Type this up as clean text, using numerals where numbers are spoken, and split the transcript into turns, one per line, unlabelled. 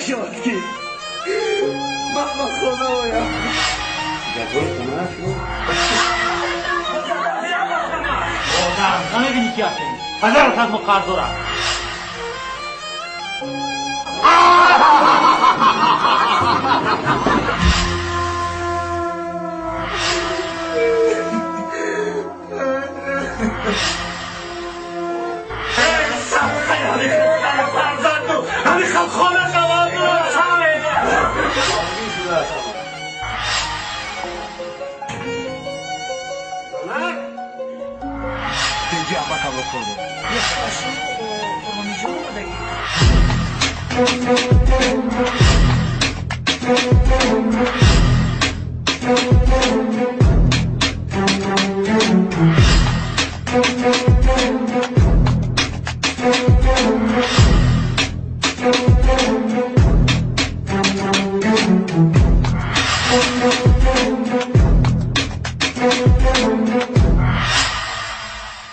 Мешавад ки ман ба хона оям.
Ҷаббори хона аст?
Одам, намебинӣ ки ҳастем? 1000 аз мо қарз дорад.
Thank you.